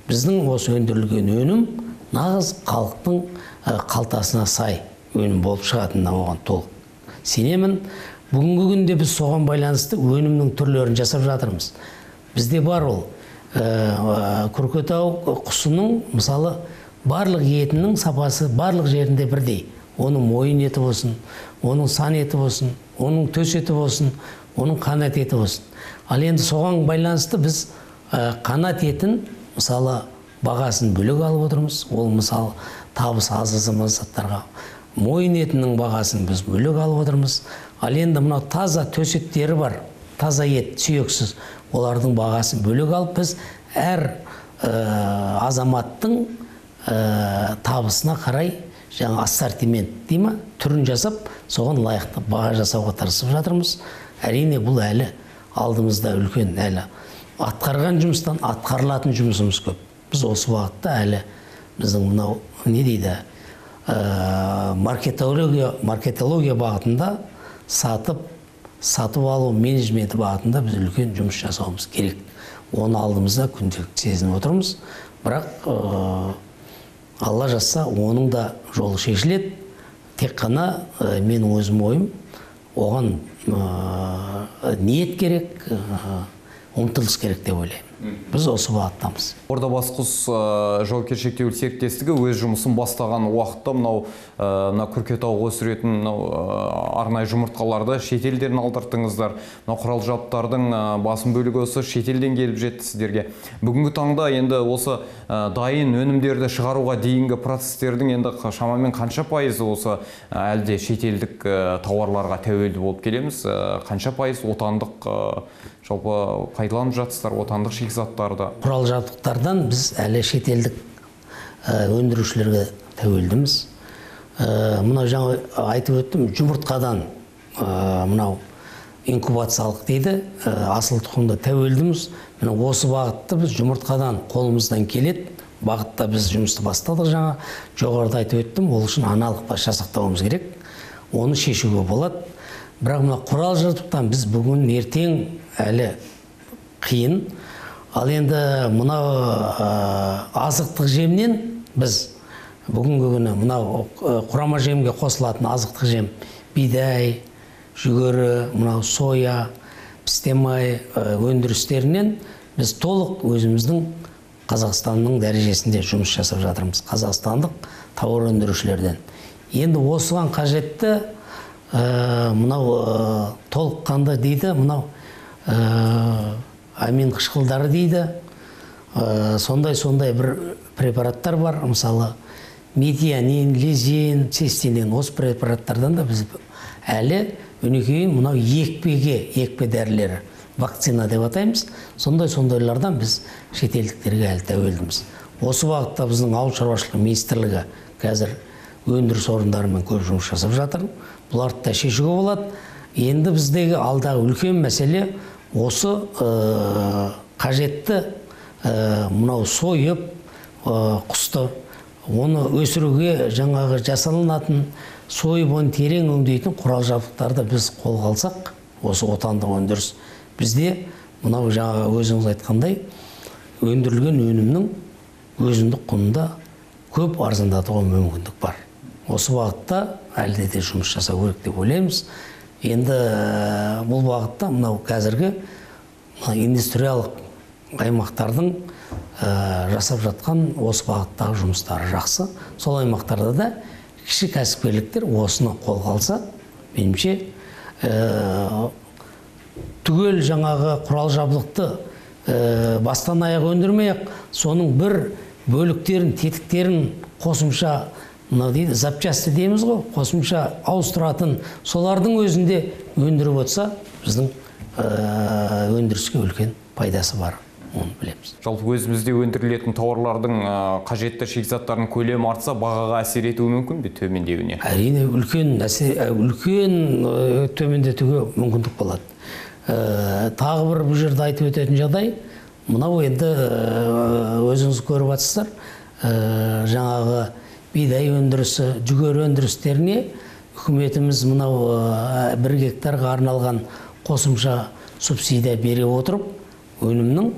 біздің осы өндірілген өнім нағыз халықтың қалтасына сай өнім болып шығатынына оған толық сенемін. Бүгінгі күнде біз соған байланысты өнімнің түрлерін жасап жатырмыз. Бізде бар ол Күркетау құсының, мысалы, барлық етінің сапасы барлық жерінде бірдей. Оның мойын еті болсын, оның сан еті болсын, оның төс еті болсын, оның қанат еті болсын. Ал енді соған байланысты біз қанат етін, мысалы, бағасын бөлек алып отырмыз. Ол, мысалы, табыс аз азаматтарға. Мойын етінің бағасын біз бөлек алып отырмыз. Ал енді мынау таза төс еттері бар, таза ет, сүйексіз, олардың бағасын бөлек алып, біз әр азаматтың табысына қарай жаңа ассортимент дей ма, түрін жасап, соған лайықты баға жасауға тырысып жатырмыз. Әрине, бұл әлі алдымызда үлкен, әлі атқарған жұмыстан атқарылатын жұмысымыз көп. Біз осы бағытта әлі біздің мынау не дейді, маркетология бағытында, сатып алу менеджменті бағытында біз үлкен жұмыс жасауымыз керек. Оны алдымызда күнделікті сезініп отырмыз. Бірақ Алла жазса, оның да жолы шешіледі. Тек қана менің өзім ойым, оған ниет керек, ұмтылыс керек деп ойлаймын. Біз осы бағыттамыз. Ордабасы құс жауапкершілігі шектеулі серіктестігі өз жұмысын бастаған уақытта мынау Күркетауға өсіретін арнайы жұмыртқаларды шетелден алдырттыңыздар. Мынау құрал жабдықтардың басым бөлігі осы шетелден келіп жетті сіздерге. Бүгінгі таңда енді осы дайын өнімдерді шығаруға дейінгі процестердің енді шамамен қанша пайызы осы әлде шетелдік тауарларға тәуелді болып келеміз? Қанша пайыз отандық, жалпы пайдаланып жатсыздар отандық шикізаттарды? Құрал жабдықтардан біз әлі шетелдік өндірушілерге тәуелдіміз. Мынау жаңа айтып өттім, жұмыртқадан мынау инкубациялық дейді, асыл тұқымда тәуелдіміз. Міне осы бағытты біз жұмыртқадан қолымыздан келеді бағытта біз жұмысты бастадық. Жаңа жоғарыда айтып өттім, ол үшін аналық бас жасақтауымыз керек, оны шешуге болады. Бірақ мына құрал жабдықтан біз бүгін ертең әлі қиын. Ал енді мынау азықтық жемнен біз бүгінгі күні мынау құрама жемге қосылатын азықтық жем, бидай, жүгері, мынау соя, пісте май өндірістерінен біз толық өзіміздің Қазақстанның дәрежесінде жұмыс жасап жатырмыз, қазақстандық тауар өндірушілерден. Енді осыған қажетті мынау толыққанды дейді, мынау амин қышқылдары дейді, сондай-сондай бір препараттар бар, мысалы метионин, лизин, цистин деген осы препараттардан да біз әлі өнекейін мынау екпеге, екпе дәрілері, вакцина деп атаймыз, сондай-сондайлардан біз шетелдіктерге әлі тәуелдіміз. Осы бағытта біздің Ауыл шаруашылығы министрлігі қазір өндіріс орындарымен көп жұмыс жасап жатыр. Бұларды да шешуге болады. Енді біздегі алдағы үлкен мәселе осы қажетті мынау сойып құсты, оны өсіруге жаңағы жасалынатын, сойып оны терең өңдейтін құрал жабдықтарды біз қолға алсақ, осы отандық өндіріс бізде мынау жаңағы өзіңіз айтқандай өндірілген өнімнің өзіндік құнында көп арзандатуға мүмкіндік бар. Осы бағытта әлде де жұмыс жасау керек деп ойлаймыз. Енді бұл бағытта мынау қазіргі индустриялық аймақтардың жасап жатқан осы бағыттағы жұмыстары жақсы. Сол аймақтарда да кіші кәсіпкерліктер осыны қолға алса, меніңше түгел жаңағы құрал жабдықты бастан аяқ өндірмей-ақ, соның бір бөліктерін, тетіктерін қосымша, мынау дейді, запчасти дейміз ғой, қосымша ауыстыратын, солардың өзінде өндіріп отырса, біздің өндіріске үлкен пайдасы бар, оны білеміз. Жалпы өзімізде өндірілетін тауарлардың қажетті шикізаттардың көлемі артса, бағаға әсер етуі мүмкін бе төмендеуіне? Әрине, үлкен төмендетуге мүмкіндік болады. Тағы бір бұл жерде айтып өтетін жағдай, мынау енді өзіңіз көріп жатсыздар, жаңағы бидай өндірісі, жүгері өндірістеріне үкіметіміз мынау 1 гектарға арналған қосымша субсидия бере отырып, өнімнің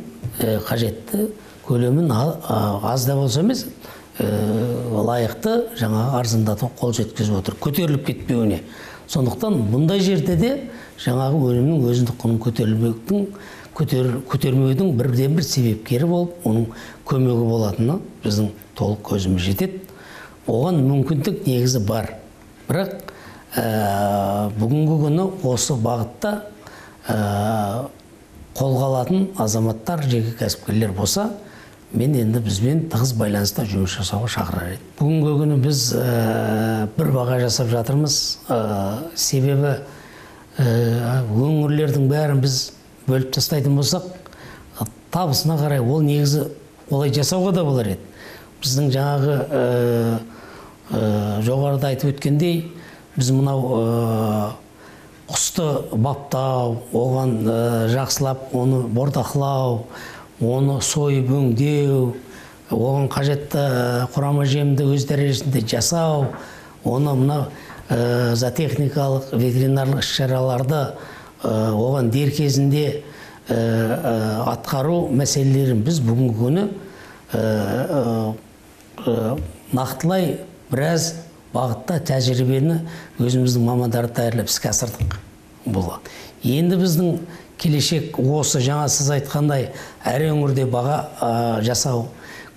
қажетті көлемін аз да болса емес, лайықты жаңағы арзандатуға қол жеткізіп отыр, көтеріліп кетпеуіне. Сондықтан бұндай жерде де жаңағы өнімнің өзіндік құнын көтермеудің бірден бір себепкері болып, оның көмегі болатыны біздің толық көзіміз жетеді. Оған мүмкіндік негізі бар. Бірақ бүгінгі күні осы бағытта қолға алатын азаматтар, жеке кәсіпкерлер болса, мен енді бізбен тығыз байланыста жұмыс жасауға шақырар едім. Бүгінгі күні біз бір баға жасап жатырмыз. Себебі өңірлердің бәрін біз бөліп тастайтын болсақ, табысына қарай ол негізі олай жасауға да болар еді. Біздің жаңағы жоғарыда айтып өткендей, біз мынау құсты баптау, оған жақсылап оны бордақылау, оны сойып өңдеу, оған қажетті құрама жемді өз дәрежесінде жасау, оны мынау зоотехникалық, ветеринарлық іс-шараларды оған дер кезінде атқару мәселелерін біз бүгінгі күні нақтылай біраз бағытта тәжірибені өзіміздің мамандарды даярлап іске асырдық. Бұл енді біздің келешек осы жаңа сіз айтқандай әр өңірде баға жасау,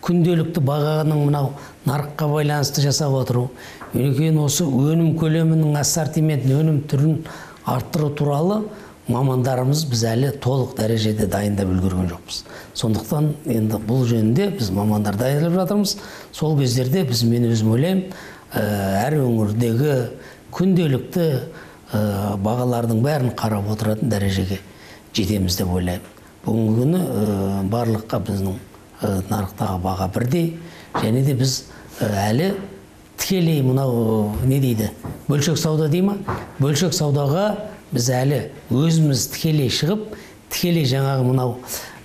күнделікті бағаның мынау нарыққа байланысты жасап отыру, кейін осы өнім көлемінің ассортиментін, өнім түрін арттыру туралы мамандарымыз біз әлі толық дәрежеде дайындап үлгерген жоқпыз. Сондықтан енді бұл жөнінде біз мамандар дайындап жатырмыз. Сол кездерде біз, мен өзім ойлаймын, әр өңірдегі күнделікті бағалардың бәрін қарап отыратын дәрежеге жетеміз деп ойлаймын. Бүгінгі күні барлыққа біздің нарықтағы баға бірдей, және де біз әлі тікелей мынау не дейді, бөлшек сауда дей ма? Бөлшек саудаға біз әлі өзіміз тікелей шығып, тікелей жаңағы мынау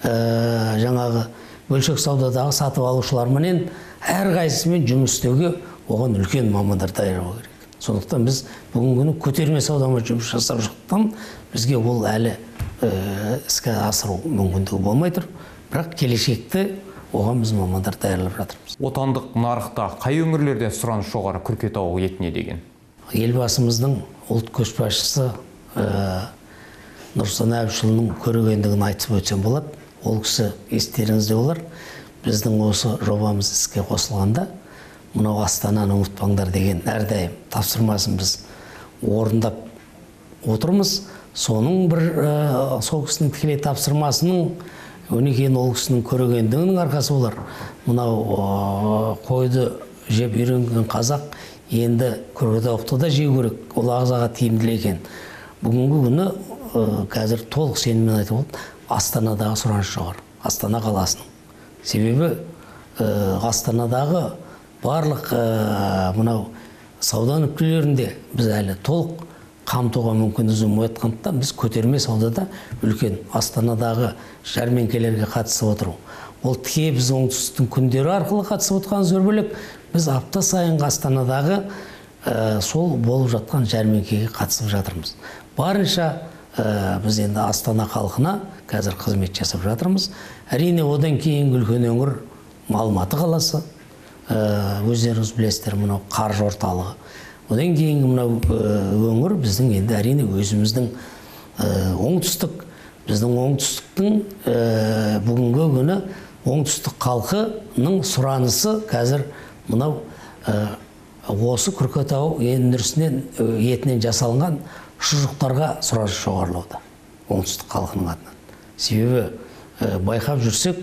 жаңағы бөлшек саудадағы сатып алушыларменен әрқайсысымен жұмыс істеуге оған үлкен мамандар даярлау керек. Сондықтан біз бүгінгі күні көтерме саудамен жұмыс жасап жатқан, бізге ол әлі іске асыру мүмкіндігі болмай тұр. Бірақ келешекті оған біз мамандар даярлап жатырмыз. Отандық нарықта қай өңірлерде сұраныс жоғары күркетауық етіне деген? Елбасымыздың ұлт көшбасшысы Нұрсұлтан Әбішұлының көрегендігін айтып өтсем болады. Ол кісі естеріңізде болар, біздің осы жобамыз іске қосылғанда мынау Астананы ұмытпаңдар деген әрдайым тапсырмасын біз орындап отырмыз. Соның бір сол кісінің тікелей тапсырмасының, одан кейін ол кісінің көрегендігінің арқасы болар. Мынау қойды жеп үйренген қазақ енді күркетауықты да жеу керек, ол ағзаға тиімді екен. Бүгінгі күні қазір толық сеніммен айтып болады, Астанадағы сұраныс жоғары, Астана қаласының. Себебі Астанадағы барлық мынау сауда нүктелерінде біз әлі толық қамтуға мүмкіндігіміз болмай, біз көтерме саудада үлкен Астанадағы жәрмеңкелерге қатысып отыру. Ол тіке біз оңтүстіктің күндері арқылы қатысып отырғанымыз бір бөлек, біз апта сайын Астанадағы сол болып жатқан жәрмеңкеге қатысып жатырмыз. Барынша біз енді Астана халқына қазір қызмет жасап жатырмыз. Әрине, одан кейінгі үлкен өңір Алматы қаласы, өздеріңіз білесіздер, мынау қаржы орталығы. Одан кейінгі мынау өңір біздің енді әрине өзіміздің оңтүстік, біздің оңтүстіктің бүгінгі күні оңтүстік халқының сұранысы қазір мынау осы күркетауық өндірісінен етінен жасалынған шұжықтарға сұраныс жоғарылауда оңтүстік халқының атынан. Себебі байқап жүрсек,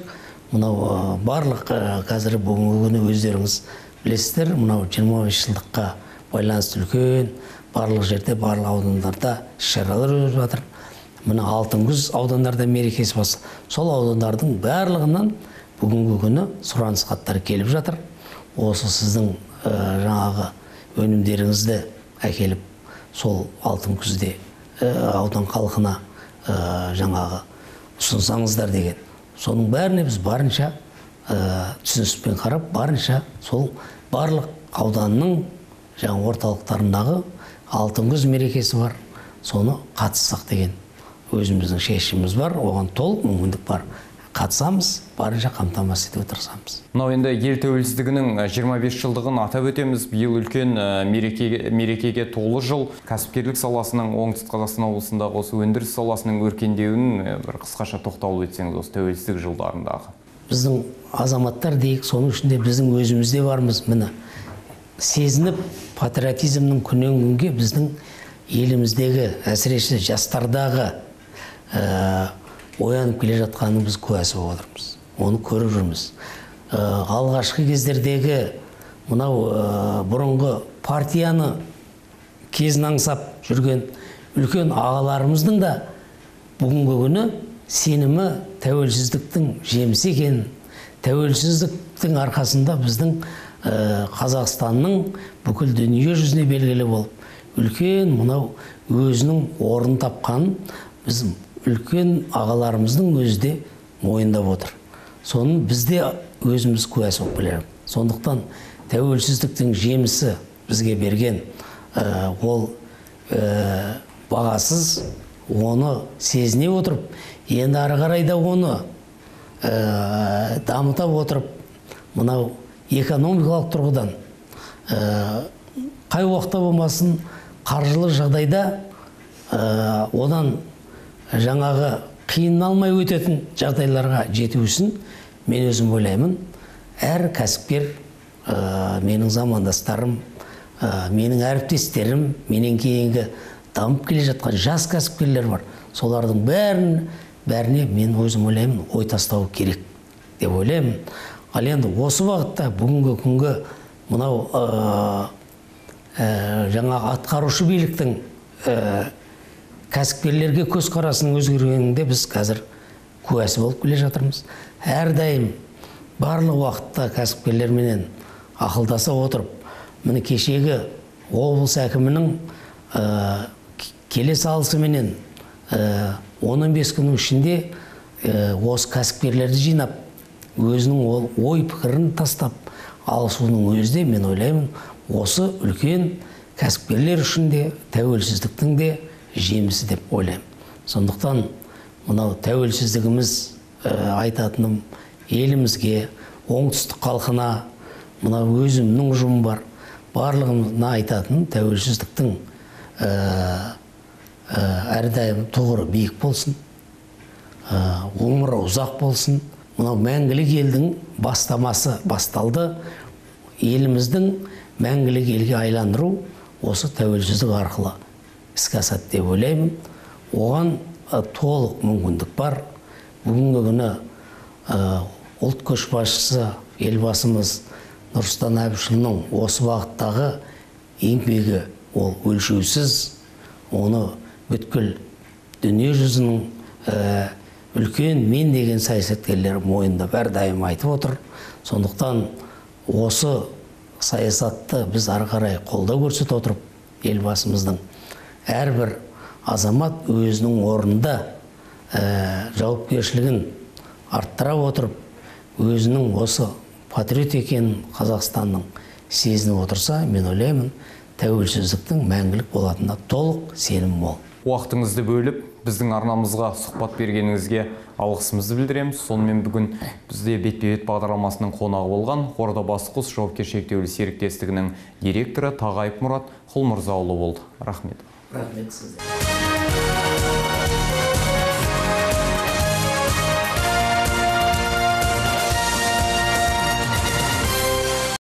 мынау барлық қазір бүгінгі күні өздеріңіз білесіздер, мынау 25 жылдыққа байланысты үлкен барлық жерде, барлық аудандарда іс-шаралар өтіп жатыр. Мына Алтын күз аудандарда мерекесі болса, сол аудандардың барлығынан бүгінгі күні сұраныс хаттары келіп жатыр. Осы сіздің жаңағы өнімдеріңізді әкеліп сол Алтын күзде аудан халқына жаңағы ұсынсаңыздар деген. Соның бәріне біз барынша түсініспен қарап, барынша сол барлық ауданның жаңа орталықтарындағы Алтын күз мерекесі бар, соны қатыссақ деген өзіміздің шешіміміз бар, оған толық мүмкіндік бар. қатысамыз, барынша қамтамасыз етуге тырысамыз. Мынау енді ел тәуелсіздігінің 25 жылдығын атап өтеміз. Биыл үлкен мерекеге толы жыл. Кәсіпкерлік саласының Оңтүстік Қазақстан облысындағы осы өндіріс саласының өркендеуін бір қысқаша тоқталып өтсеңіз осы тәуелсіздік жылдарындағы. Біздің азаматтар дейік, соның ішінде біздің өзіміз де бармыз. Міне сезініп патриотизмнің күннен күнге біздің еліміздегі, әсіресе жастардағы оянып келе жатқанын біз куәсі болып отырмыз. Оны көріп жүрміз. Алғашқы кездердегі мынау бұрынғы партияны кезін аңсап жүрген үлкен ағаларымыздың да бүгінгі күні сенімі тәуелсіздіктің жемісі екенін, тәуелсіздіктің арқасында біздің Қазақстанның бүкіл дүние жүзіне белгілі болып, үлкен мынау өзінің орнын тапқан біз үлкен ағаларымыздың өзі де мойындап отыр. Соны біз де өзіміз куәсі болып келеміз. Сондықтан тәуелсіздіктің жемісі бізге берген ол бағасыз, оны сезіне отырып, енді ары қарай да оны дамыта отырып, мынау экономикалық тұрғыдан қай уақытта болмасын қаржылық жағдайда одан жаңағы қиналмай өтетін жағдайларға жету үшін мен өзім ойлаймын, әр кәсіпкер, менің замандастарым, менің әріптестерім, менен кейінгі дамып келе жатқан жас кәсіпкерлер бар. Солардың бәріне мен өзім ойлаймын, ой тастау керек деп ойлаймын. Ал енді осы бағытта бүгінгі күнгі мынау жаңағы атқарушы биліктің кәсіпкерлерге көзқарасының өзгергенінде біз қазір куәсі болып келе жатырмыз. Әрдайым барлық уақытта кәсіпкерлерменен ақылдаса отырып, міне кешегі облыс әкімінің келе салысыменен 10-15 күннің ішінде осы кәсіпкерлерді жинап, өзінің ол ой пікірін тастап алысуының өзі де, мен ойлаймын, осы үлкен кәсіпкерлер үшін де, тәуелсіздіктің де жемісі деп ойлаймын. Сондықтан мынау тәуелсіздігіміз айтатыным елімізге, оңтүстік халқына, мынау өзімнің ұжымым бар, барлығына айтатыным тәуелсіздіктің әрдайым тұғыры биік болсын, ғұмыры ұзақ болсын. Мынау мәңгілік елдің бастамасы басталды. Еліміздің мәңгілік елге айландыру осы тәуелсіздік арқылы іске асады деп ойлаймын. Оған толық мүмкіндік бар. Бүгінгі күні ұлт көшбасшысы елбасымыз Нұрсұлтан Әбішұлының осы бағыттағы еңбегі ол өлшеусіз, оны бүткіл дүние жүзінің үлкен мен деген саясаткерлер мойындап әрдайым айтып отыр. Сондықтан осы саясатты біз ары қарай қолдау көрсете отырып, елбасымыздың әрбір азамат өзінің орнында жауапкершілігін арттыра отырып, өзінің осы патриот екенін Қазақстанның сезініп отырса, мен ойлаймын, тәуелсіздіктің мәңгілік болатынына толық сенім мол. Уақытыңызды бөліп, біздің арнамызға сұхбат бергеніңізге алғысымызды білдіреміз. Сонымен бүгін бізде бетпе-бет бағдарламасының қонағы болған Ордабасы Құс жауапкершілігі шектеулі серіктестігінің директоры Тағайып Мұрат Құлмырзаұлы болды. Рахмет. Рахмет сізге.